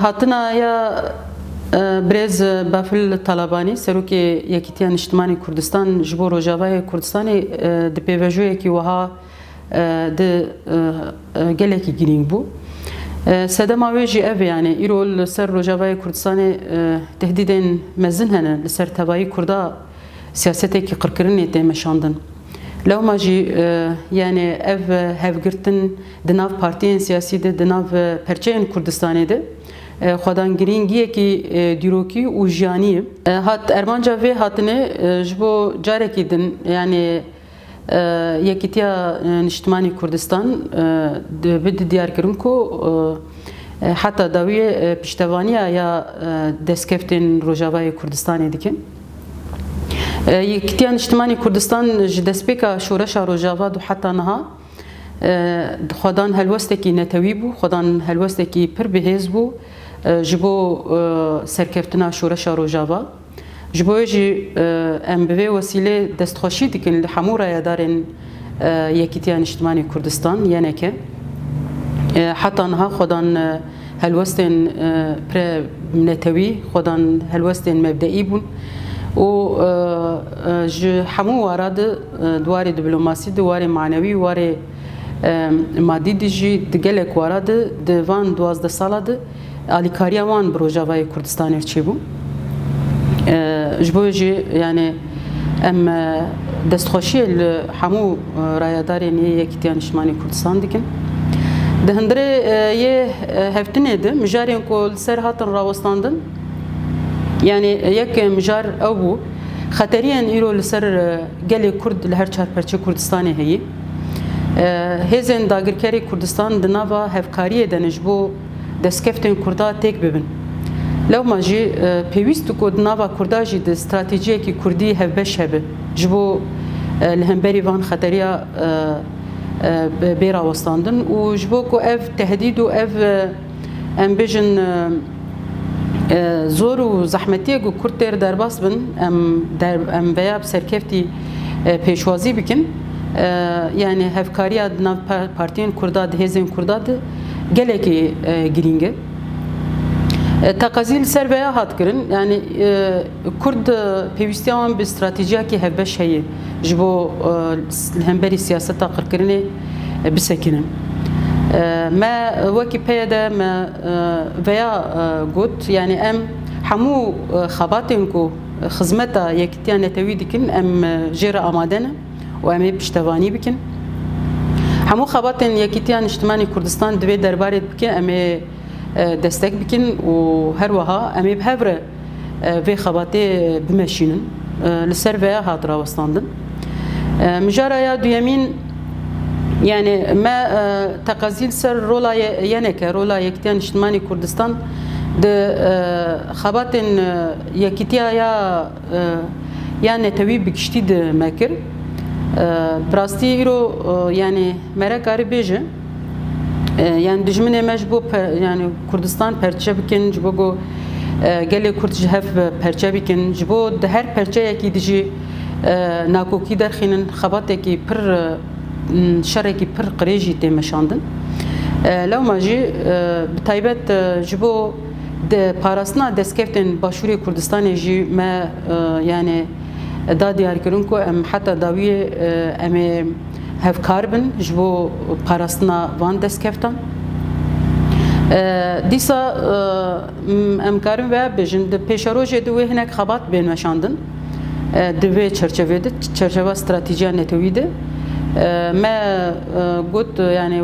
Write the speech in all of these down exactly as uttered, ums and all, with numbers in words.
Hatina ya, e, birêz Bafil Talabanî, Serokê Yekîtiya Niştimanî Kurdistan ji bo Rojavayê Kurdistanê, e, di pêvajoyekî wiha, e, di, e, e, gelekî girîng bû. E, sedema wê jî ev e, yanî îro li ser Rojavayê Kurdistanê, e, tehdîdên mezin hene li ser tevayî Kurda siyasetekî qirkirinê tê meşandin. Lewma jî, e, yanî ev hevgirtin di nav partiyên siyasî de, di nav perçeyên Kurdistanê de, e, xwedan girîngiyekî, e, dîrokî û jiyanî ye. E, hat, armanca vê hatinê, e, ji bo carekî din, yanî, e, Yekîtiya, e, Niştimanî Kurdistan, e, di, bi di diyar kirin ku, e, e, heta dawiyê, e, piştevaniya ya, e, destkeftên Rojavayê Kurdistanê dikin. E, Yekîtiya Niştimanî Kurdistan ji destpêka şoreşa Rojava do heta niha, e, xwedan helwestekî netewî bû, xwedan helwestekî pir bihêz bû, e, ji bo, e, serkeftina şoreşa Rojava. Ji bo wê jî, e, em bi vê wesîlê destxweşî dikin li hemû rayedarên, e, Yekîtiya Niştimanî Kurdistan, Y N K. E, heta niha xwedan, e, helwestên, e, pire netewî, xwedan helwestên mebdeî bûn û, e, e, ji hemû wara de, e, di warê diplomasî de, warê manewî, warê, e, madî de jî di gelek wara de di van duwazdeh sala de alîkariya wan bi Rojavayê Kurdistanê çêbû. E, ji bo jî, yanî, em, e, destxweşiyê li hemû, e, rayedarên yê Yekîtiya Niştimanî Kurdistan dikin. Di hundirê, e, yê, e, hevtinê de mijarên ku li ser hatin rawestandin, yanî, yek mijar ew bû, xeteriyên îro li ser, e, gelê Kurd li her çar perçê Kurdistanê heye. E, hêzên dagirkerê Kurdistan di nava hevkariyê de ne ji bo destkeftên Kurda têk bibin. Lewma jî, e, pêwîst e ku di nava Kurda jî di stratejiyekî Kurdî hevbeş hebe ji bo, e, li hemberî van xeteriya, e, e, bê rawestandin û ji bo ku ev tehdîd û ev, e, em bêjin, e, e, zor û zehmetiyê ku Kurd têr derbas bin, em der-, em veya bi serkeftî, e, pêşwazî bikin. E, yanî hevkariya di nav pa-, partiyên Kurda, di hêzên Kurda de gelekî, e, girîng e. E, teqezî li ser veya hat kirin, yanî, e, Kurd, e, pêwîstiya wan bi stratejiyakî hevbeş heye ji bo, e, li hemberî siyaseta qirkirinê, e, bisekinin. E, me, e, wekî P Y D me, e, veya, e, got, yanî em hemû, e, xebatên ku xizmeta Yekîtiya Netewî dikin, em, e, jê re amade ne û em ê piştevanî bikin. Hemû xebatên Yekîtiya Niştimanî Kurdistan di vê derbarê dikin, em ê, e, destek bikin û her wiha em ê bi hev re, e, vê xebatê bimeşînin. E, li ser veya hat rawestandin. E, mijara ya duyemîn, yanî me, e, teqezî li ser rola ye-, Y N K, rola Yekîtiya Niştimanî Kurdistan di, e, xebatên, e, yekîtiya ya, e, ya netewî bi giştî di me kir. E, bi rastî îro, e, yanî mere kare bêje, e, yanî dijminê me ji bo pe-, yanî Kurdistan perçe bikin, ji bo ku, e, gelê Kurd ji hev perçe bikin, ji bo di her perçeyekî de jî, e, nakokî derxînin, xebatekî pir, e, m, şerekî pir qirêj jî tê meşandin. E, lewma jî, e, bi taybet, e, ji bo di parastina destkeftên Başûrê Kurdistanê jî me, e, yanî da diyarkirin ku em heta dawiyê, e, em ê hevkar bin ji bo parastina van destkeftan. E, dîsa, e, m, em karin veya bêjin, di pêşerojê de wê hinek xebat bên meşandin. E, di vê çerçevê de, çerçeva stratejiya netewî de, e, me, e, got, yanî, e,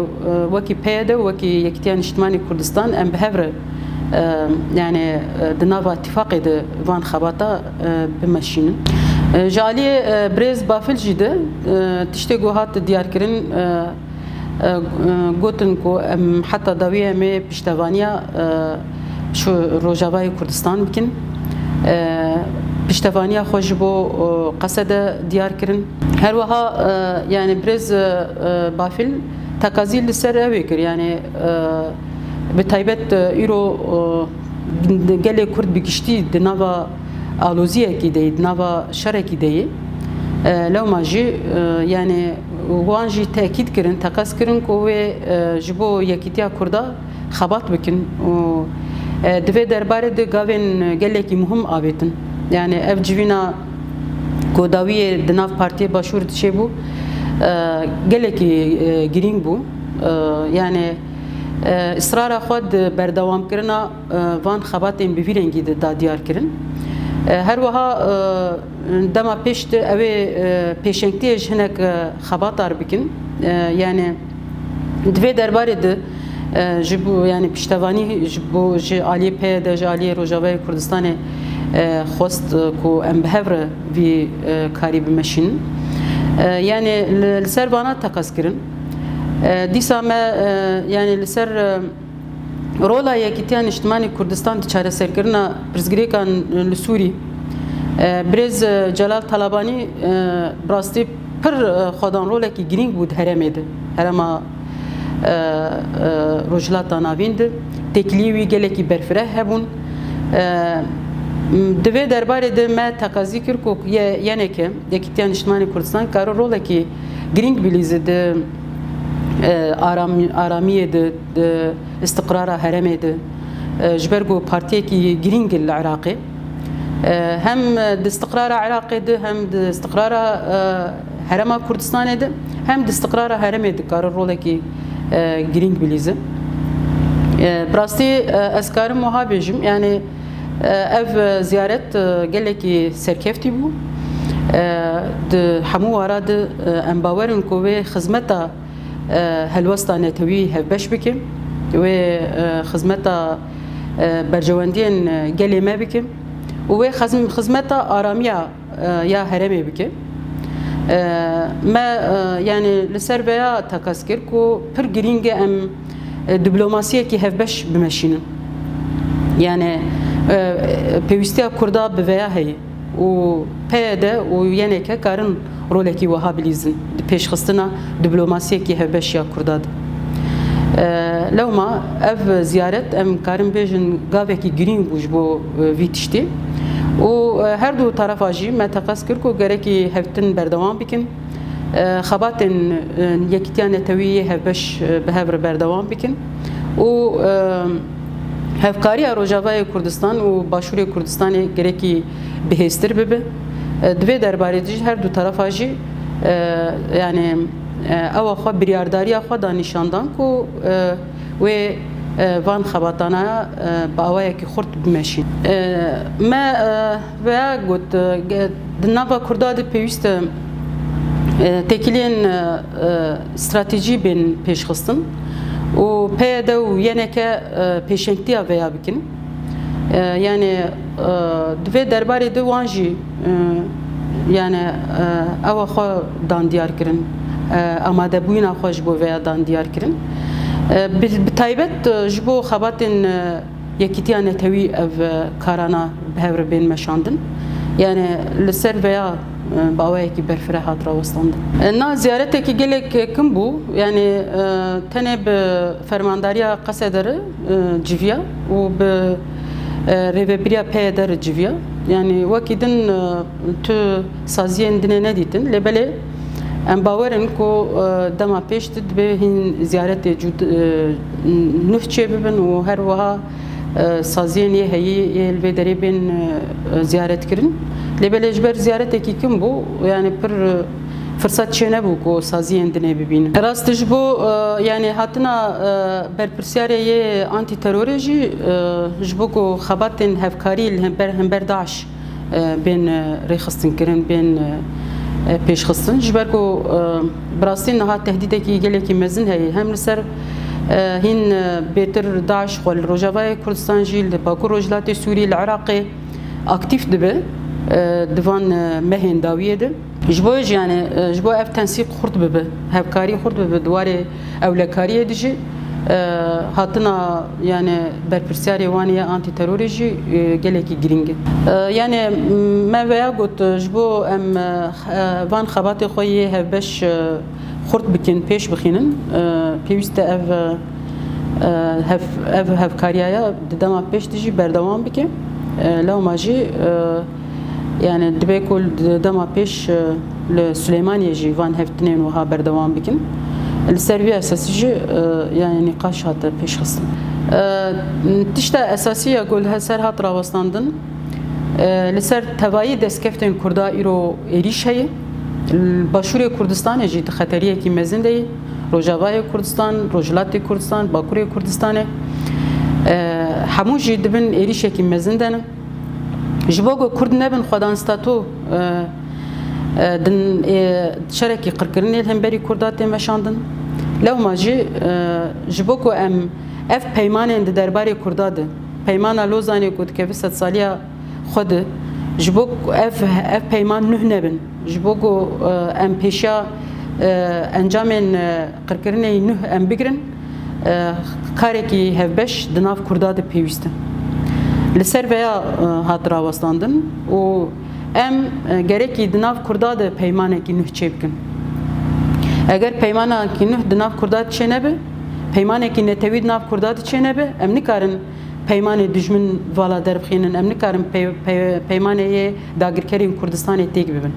wekî P Y D, wekî Yekîtiya Niştimanî Kurdistan, em bi hev re, e, yanî, e, di nava îtifaqê de van xebata, e, bimeşînin. E, ji aliyê, e, birêz Bafil jî de, e, tiştê ku hat diyarkirin, e, e, e, gotin ku em heta dawiyê em ê piştevaniya, e, şu Rojavayê Kurdistan bikin. E, piştevaniya xwe ji bo, e, Qesede diyar kirin. Her wiha, e, yanî birêz, e, e, Bafil teqezî li ser ew ê kir, yanî, e, bi taybet, e, îro, e, gelê Kurd bi giştî di nava aloziyekî de yî, di nava şerekî de yî. E, lewma jî, e, yanî wan jî tekîd kirin, teqez kirin ku wê, e, ji bo yekîtiya Kurda xebat bikin û, E, di vê derbarê de gavên gelekî muhim avêtin. Yani ev civîna ku dawiyê di nav Partiyê Başûr diçêbû, e, gelekî, e, girîng bû. E, yani, e, israra xwe di berdewamkirina, e, van xebatên bi vî rengî de da diyar kirin. E, her wiha, e, dema pêş de ew ê, e, pêşengtiyê ji hinek, e, xebatar bikin. E, yani, Di vê derbarê de, e, ji bo, yani, piştevanî ji bo, ji aliyê P Y D, ji aliyê Rojavayê Kurdistanê, e, xwest, e, ku em bi hev re vî, e, karî bimeşînin. E, yani, li, li ser vana teqez kirin. E, dîsa me, e, yani, li ser, e, rola Yekîtiya Niştimanî Kurdistan di çareserkirina pirsgirêkan li Sûrî, e, birêz, e, Celal Talabanî, e, bi rastî pir, e, xwedan rolekî girîng bû di herêmê de, herêma, e, e, Rojhilata Navîn de. Têkiliyê wî gelekî berfireh hebûn. E, m, di vê derbarê de me teqezî kir ku ye-, Y N K, Yekîtiya Niştimanê Kurdistan, kare rolekî girîng bilîze di, e, aram-, aramiyê de, di istiqrara herêmê de, e, ji ber ku partiyekî girîng li Iraqê, e, hem di istiqrara Iraqê de, hem di istiqrara, e, herêma Kurdistanê de, hem di istiqrara herêmê dikare rolekî, e, girîng bilîze. E, bi rastî, e, ez karim wiha bêjim, yani, e, ev ziyaret, e, gelekî serkeftî bû. E, di hemû wara de, e, em bawer in ku wê xizmeta e, helwesta netewî hevbeş bike, wê, e, xizmeta, e, berjewendiyên, e, gelê me bike û wê xizm-, xizmeta aramiya, e, ya herêmê bike. E, me, e, yani li ser veya teqez kir ku pir girîng e em, e, diplomasiyekî hevbeş bimeşînin. Yani, e, pêwîstiya Kurda bi veya heye. û P Y D û Y N K karin rolekî wiha bilîzin di pêşxistina diplomasiyekî hevbeş ya Kurda de. E, lewma ev ziyaret, em karin bêjin, gavekî girîng bû ji bo, e, vî tiştî û, e, her du terefa jî me teqez kir ku gerekî hevdîtin berdewam bikin. e, xebatên, e, Yekîtiya Netewî yê hevbeş, e, bi hev re berdewam bikin û, e, hevkariya Rojavayê Kurdistan û Başûrê Kurdistanê gerekî bihêztir bibe. E, di vê derbarê de jî her du terefa jî, e, yani, e, ewa xwe, biryardariya xwe da nîşandan ku, e, wê, e, van xebatana, e, bi awayekî xurt bimeşîn. E, me, e, veya got, e, ge-, di nava Kurda de pêwîst e, e, têkiliyên, e, e, stratejî bên pêşxistin û P Y D û Y N K, e, pêşengtiya veya bikin. E, yani, e, di vê derbarê de wan jî, e, yani, e, ewa xwe dan diyar kirin, e, amadebûyîna xwe ji bo veya dan diyar kirin. E, bi, bi taybet, e, ji bo xebatên, e, Yekîtiya Netewî ev, e, karana bi hev re bên meşandin. Yani li ser veya, e, bi awayekî berfireh hat rawestandin. E, na ziyaretekî gelek, e, kim bû. Yani, e, tenê bi fermandariya Qesede re, e, civiya û bi, e, rêvebiriya P Y D re civiya. Yani wekî din, e, tu saziyên dinê nedîtin. Lê belê em bawer in ku, e, dema pêş de dibê hîn ziyaretê cûd-, e, nuh çêbibin û her wiha, e, saziyên yê heyî yê li vê derê bên, e, ziyaret kirin. Lê belê ji ber ziyaretekî kim bû, yani pir, e, firsat çênebû ku saziyên dinê bibînin. Rast ji bo, e, yani hatina, e, berpirsyarê yê antîterorê jî, e, ji bo ku xebatên hevkarî li hember, hember DAIŞ e, bên, e, rêxistinkirin, bên, e, e, pêşxistin. Ji ber ku, e, bi rastî niha tehdîdekî gelekî mezin heye. Hem li ser, e, hîn, e, bêtir DAIŞ xwe li Rojavayê Kurdistan jî, li Bakur Rojhilatê Sûrî, li Iraqê aktîf dibe, e, di van, e, mehên dawiyê de. Ji bo jî, yani, e, ji bo ev tensîq xurt bibe, hevkarî xurt bibe, di warê ewlekariyê de jî, e, hatina, yani, berpirsyarê wan yê antîterorê jî, e, gelekî girîng e. E, yani, m-, me veya got, e, ji bo em, e, e, van xebatê xwe yê hevbeş, e, xurt bikin, pêş bixînin, e, pêwîst e ev, e, e, hev-, ev hevkariyaya di dema pêş de jî berdewam bike. E, lewma jî, e, Yani dibe ku di dema pêş, e, li Silêmaniyê jî van hevdîtinên wiha berdewam bikin. Li ser vî esasî jî, e, yani nîqaş hate pêşxistin. E, Tişta esasî ya ku li ser hat rawestandin, e, li ser tevayî destkeftên Kurda îro êrîş heye. Li Başûrê Kurdistanê jî di xeteriyekî mezin de ye. Rojavayê Kurdistan, Rojhilatê Kurdistan, Bakurê Kurdistanê, e, hemû jî di bin êrîşekî mezin de ne. Ji bo ku Kurd nebin xwedan stato, e, e, din, e, şerekî qirkirinê li hemberî Kurda tê meşandin. Lewma jî, e, ji bo ku em ev peymanên di derbarê Kurda de, peymana Lozanê ku dikeve sedsaliya xwe de, ji bo ku ev, ev peyman nuh nebin, ji bo ku, e, em pêşiya, e, encamên, e, qirkirinê nuh em bigirin, e, karekî hevbeş di nav Kurda de pêwîst e. Li ser veya, e, hat rawestandin û em, e, gerekî di nav Kurda de peymanekî nuh çêbikin. Eger peymanekî nuh di nav Kurda de çênebe, peymanekî netewî di nav Kurda de çênebe, em nikarin peymanê dijmin vala derbixînin, em nikarin pey-, pey-, peymanê yê dagirkerên Kurdistanê têk bibin.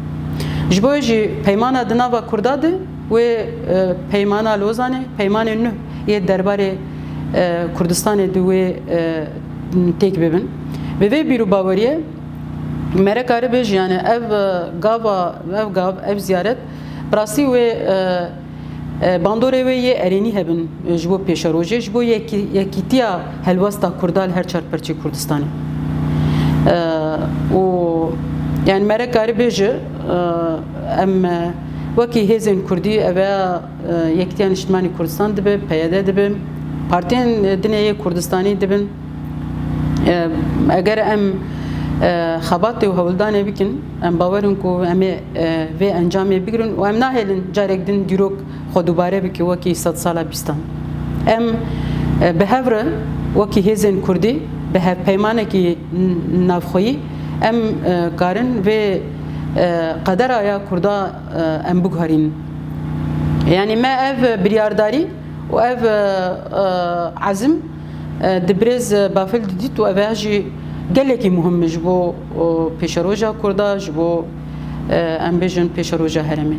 Ji bo jî peymana di nava Kurda de wê, e, peymana Lozanê, peymanê nuh yê derbarê, e, Kurdistanê di wê, e, têk bibin. Bi vê bîr û baweriyê me re kare bêje, yani ev, e, gava, ev gav, ev ziyaret bi rastî wê, e, e, bandorê wê yê erênî hebin, e, ji bo pêşerojê, ji bo yekî-, yekîtiya helwesta Kurda li her çar perçê Kurdistanê. E, û yani me re kare bêje, e, em, e, wekî hêzên Kurdî, ev e, e, Yekîtiya Niştimanî Kurdistan dibe, P Y D dibe, partiyên, e, dinê yê Kurdistanî dibin. E, eger em, e, xebatê û hewldanê bikin, em bawer in ku em ê, e, vê encamê bigirin û em nahêlin carek din dîrok xwe dubare bike wekî sedsala bîstan. Em, e, bi hev re wekî hêzên Kurdî, bi hevpeymanekî n-, navxweyî em, e, karin vê, e, qedera ya Kurda, e, em biguherînin. Yani me ev biryardarî û ev, e, e, ezim, e, di birêz Bafil didît û ev jî gelekî muhim e ji bo, e, pêşeroja Kurda, ji bo, e, em bêjin pêşeroja herêmê.